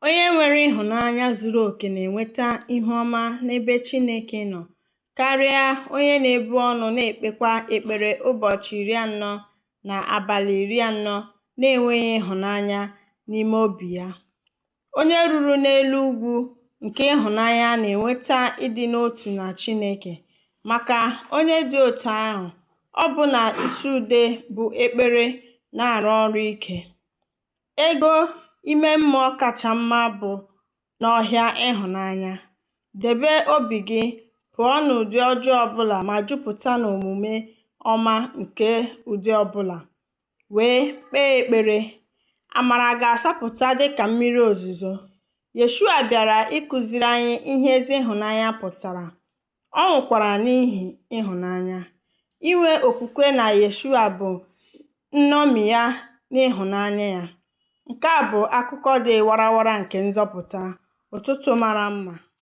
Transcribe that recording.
Onye nwere ịhụnanya zuru oke na-enweta ihu ọma n'ebe Chineke nọ karịa onye na-ebu ọnụ na-ekpekwa ekpere ụbọchị 40 na abalị 40 na-enweghị ịhụnanya n'ime obi ya. Onye ruru n'elu ugwu nke ịhụnanya na-enweta ịdị n'otu na Chineke. Maka onye dị otu ahụ, ọbụna ịsụ ude bụ ekpere na-arụ ọrụ ike. Ego ime mmụọ kacha mma bụ n'ọhịa ịhụnanya. Debe obi gị pụọ n'ụdị ọjọọ ọ bụla ma jupụta n'omume ọma nke ụdị ọ bụla, wee kpee ekpere. Amara ga-asọpụta dịka mmiri ozuzo. Yeshua bịara ịkụziri anyị ihe ezi ịhụnanya pụtara. Ọ nwụkwara n'ihi ịhụnanya. Inwe okwukwe na Yeshua bụ nnomi ya n'ịhụnanya ya. Nke a bụ akụkọ dị warawara nke nzọpụta. Ụtụtụ mara mma.